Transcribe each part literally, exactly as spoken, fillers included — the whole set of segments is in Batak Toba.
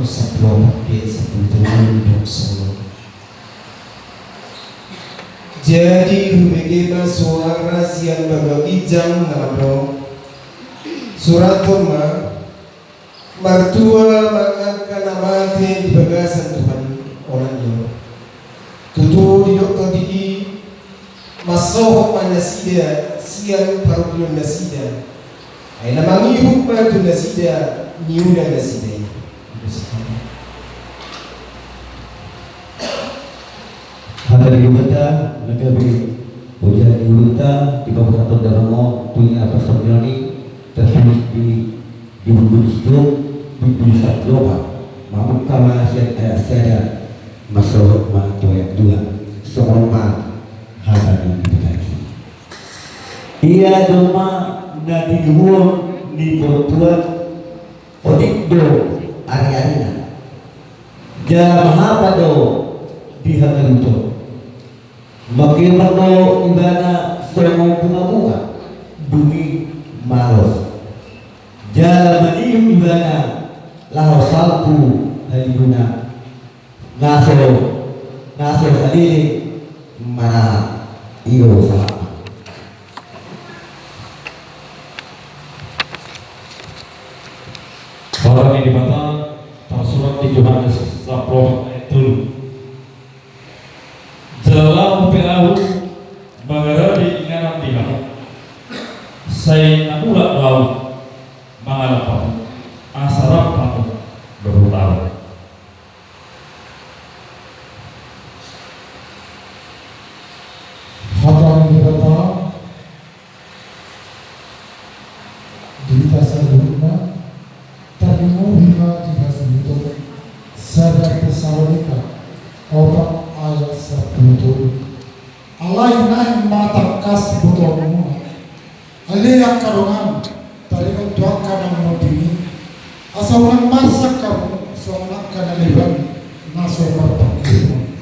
sampulu opat, sampulu tolu, didok songon on. Jadi hubege ma suara sian banua ginjang na mandok: Surathon ma: Martua ma angka na mate di bagasan Tuhan on. Tutu didok tondi i, mansohot ma nasida sian parungkilon nasida. Ai na mangihut ma tu nasida niula nasida i. Hata ni Debata na gabe hujal ni uluta di paboa tonda mamo tu ia parsongon i tertulis di di buku di situ, di tulisan Roma, mamungka ma sian ayat sada, mansohot ma tu ayat dua. Songon on ma hata ni Debata i. Ia jolma na tinodohon ni Partua, otik do ariarina, jala mahapa do di haganup on. Mangkepar do ibana songon bungabunga, dung i malos. Jala mangido ibana laho salpu halidona, na so, na so saleleng manat i do sahatna. Hata ni Debata tarsurat di Johannes sampulu opat ayat tolu. Jala laho pe ahu mangarade inganan di hamu, sai na mulak do ahu mangalap hamu, asa rap hamu dohot ahu. Hata ni Debata di hita saluhutna. Tarlumobi ma di hasuhuton sada Tesalonika opat ayat sampulu tolu. Alai naeng ma tangkas botoonmuna, ale angka dongan, taringot tu angka na monding i, asa unang marsak hamu songon angka na leban na so marpangkirimon.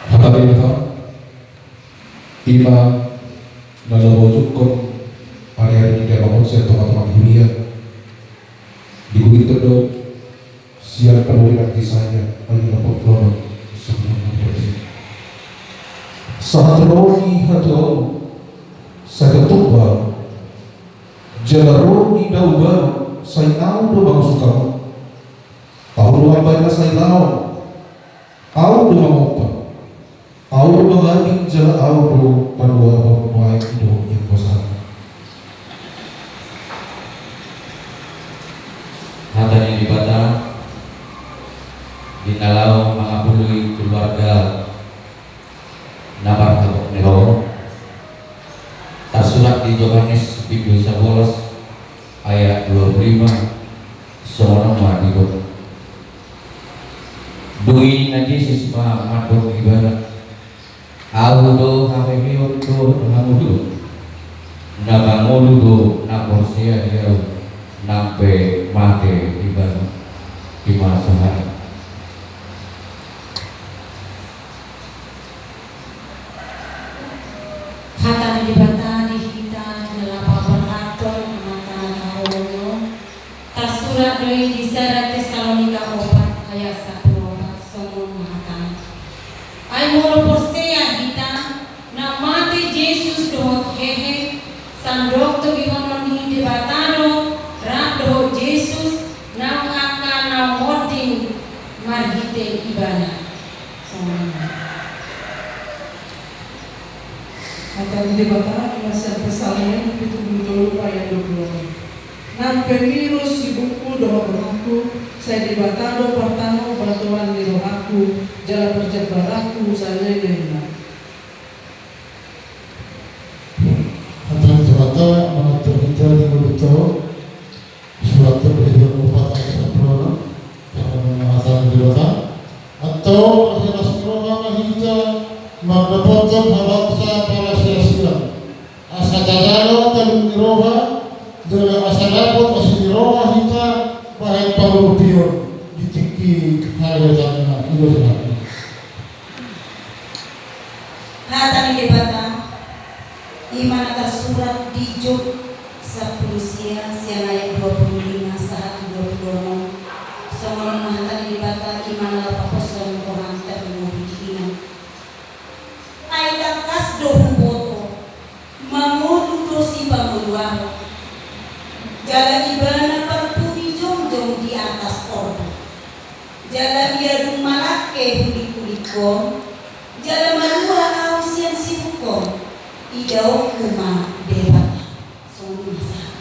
Hata ni Debata. Ima na laho pajukhon ari-ari ni damang on sian tonga-tonga ni huria. Digulingkon do sian panurirang Jesaya, ayat opat pulu onom. Sahat ro ni hatuaon sai tongtong baru, jala ro ni na umbaru sai ahu do mangusung hamu. Ahu do ambaen na sai laon, ahu do mangompa. Ahu do mangaging jala ahu do paluahon, nuaeng do ianggo sahat. Hata ni Debata di na laho mangapului keluarga na marhabot ni roha. Tarsurat di Johannes bindu sabolas ayat dua pulu lima, songon on ma didok. Dung i ninna Jesus ma mandok ibana: Ahu do haheheon dohot hangoluon. Na mangolu do na porsea di ahu, nang pe mate ibana, ima sahat. Hata ni Debata di hita jala paborhathon amanta na taholongi on. Tarsurat do i di sada Tesalonika opat ayat sampulu opat, songon on ma hatana. Ai molo porsea hita, na mate Jesus dohot hehe, sandok togihonon ni Debata do rap dohot Jesus nang angka na monding marhite ibana. Songon on. Hata ni Debata ima sian Psalmen pitu pulu tolu ayat dua pulu onom. Nang pe mirus sibukku dohot rohangku, sai Debata do partano batuan ni rohangku, jala parjambaranku saleleng. Hata ni Debata mangantusi hita di minggu on. Surat Pahompu opat ayat sampulu onom. Songon on ma hata ni Debata. Antong marlas ni roha ma hita mandapothon habangsa parasiasian. Asa tajalo tading ni roha, jala asa dapot asi ni roha hita bahen pangurupion di tingki harajaon i. Hata ni Debata, ima na tarsurat di Job sampulu sia, sian ayat dua Manang laho paposhon rohanta mangolu di inang. Ai tangkas do huboto, mangolu do sipangoluan. Jala ibana parpudi jongjong di atas orbuk. Jala ia dung malangke hulingkhulinghon, jala malua ahu sian sibukon, idaonku ma Debata. Songon i ma sahat.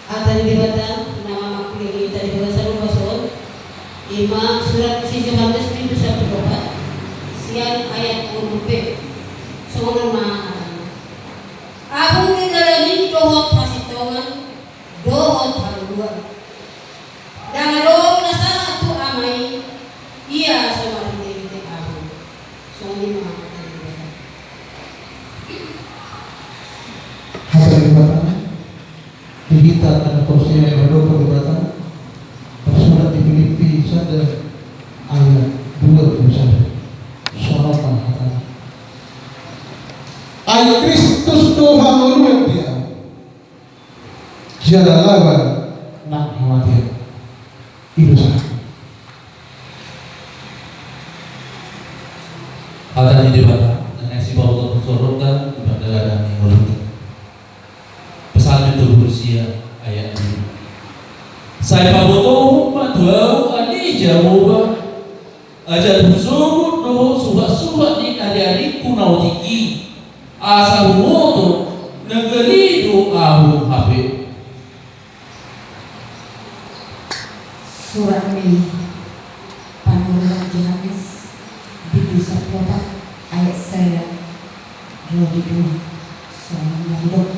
Hata ni Debata na mamangkulingi hita di bagasan upas on, i ma surat si Johannes bindu sampulu opat, sian ayat ualu be. Songon on ma hatana. Ahu pe jalan i dohot hasintongan dohot hangoluan. Ndang adong na sahat tu Ama i, ia so marhitehite ahu. Songon i ma hata ni Debata. Hata ni Debata. Di hita na porsea mardongan Debata, tarsurat di Pilippi sada ayat dua pulu sada. Songon on ma hatana. Ai Kristus do hangoluan di ahu, jala laba nang hamatean. I do sahat. Hata ni Debata na naeng sipabotohon tu sorga di pardalanan ni ngolunta. Psalmen tolu pulu sia ayat lima. Sai pabotohon ma tu ahu ale Jahowa, ajal husogot do suhatsuhat ni ariarikku na otik i, asa huboto na gale do ahu hape. Surat ni panurirang Johannes, bindu sampulu opat, ayat sada ro di dua. Songon on ma didok.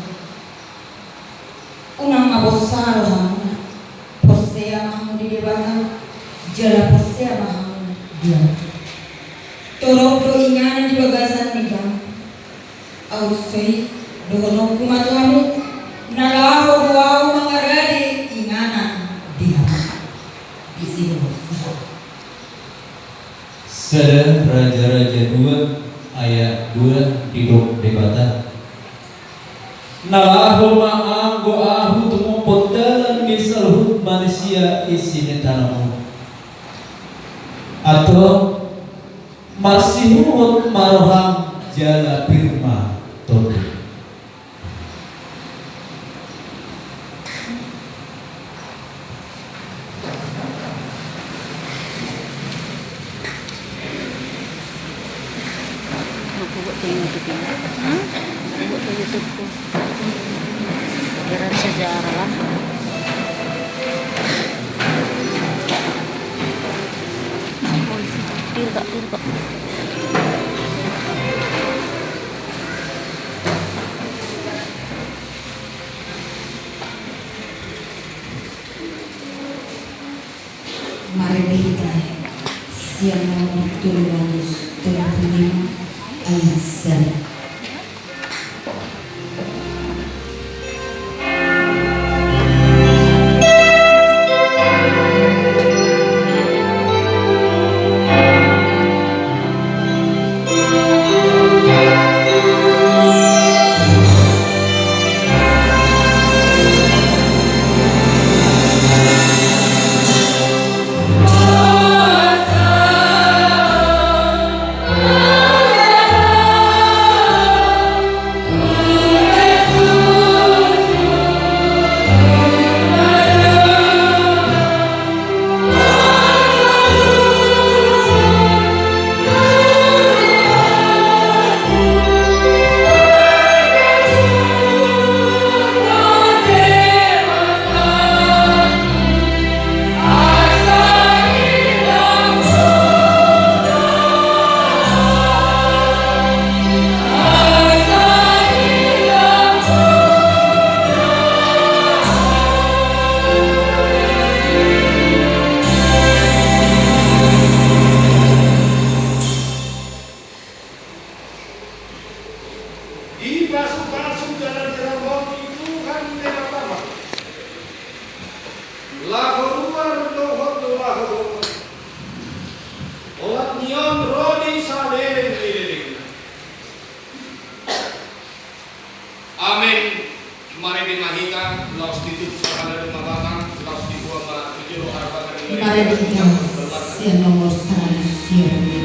Unang ma bosa rohamuna. Porsea ma hamu di Debata, jala porsea ma hamu di ahu. Torop do inganan di bagasan ni bank. Aut so i, dohononku ma tu hamu, na laho do ahu mangarade inganan di hamu. Disi do sahat. Sada Raja-raja dua ayat dua didok Debata. Na laho ma anggo ahu tumophon dalan ni saluhut manisia i sian tano on. Antong, marsihuhut ma roham jala pir ma tonduk. Aku buat ke YouTube ini. Hmm? Aku buat ke YouTube ku. Biar ada sejarah lah. Oh, iya. Pir, Kak, pir, Kak. Marende hita sian nomor tolu ratus tolu pulu lima ayat sada. Dipasupasu jala dirahoti Tuhan Debata ma laho ruar dohot laho bohor. Olat ni on ro di saleleng ni lelengna. Amen. Marende ma hita, laos ditutup sahala doma batang, laos dibuat Mardika sian nomor saratus sia pulu.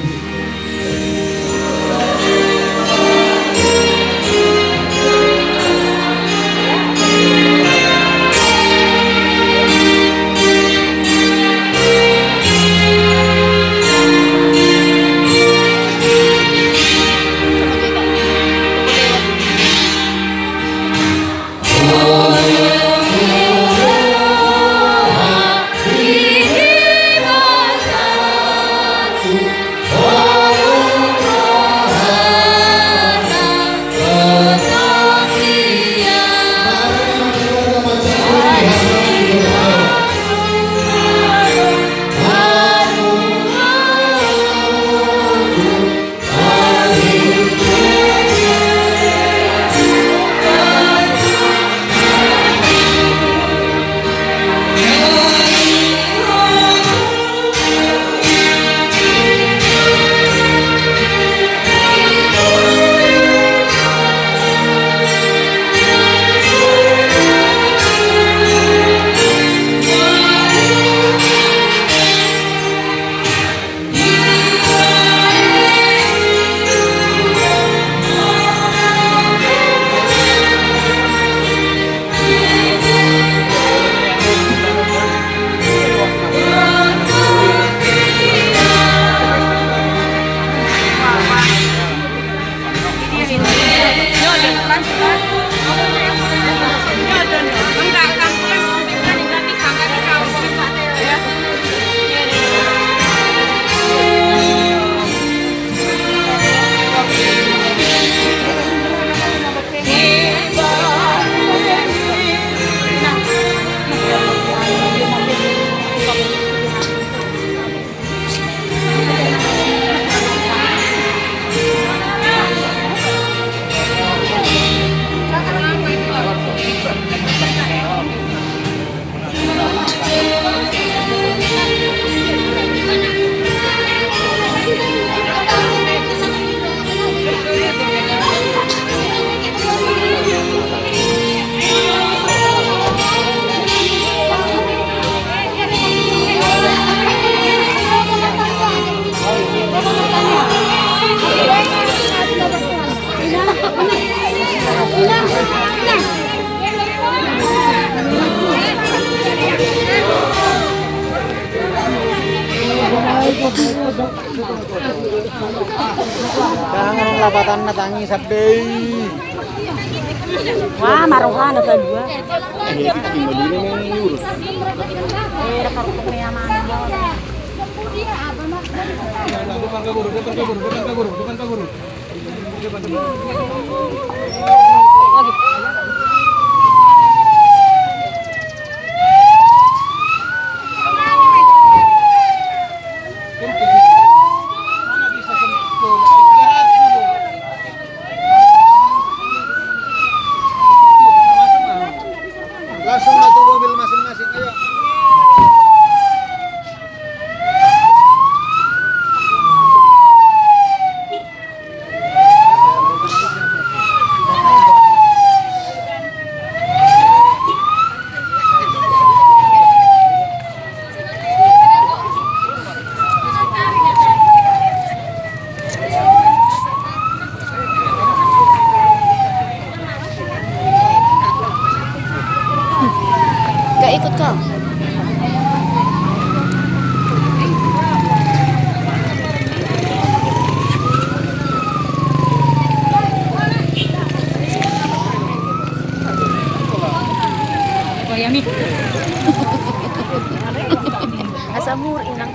Tangan lapatanna tangisan be i. Wah, maroha na sa dua. Eh, ini maliu na mengurus. Eh, rekam rekam ya mana? Depan ka guru, depan ka guru, depan ka guru, depan ka guru. Langsung ma tu mobil masing-masing, ayo. Gak ikut kau? Asam urat, Inang.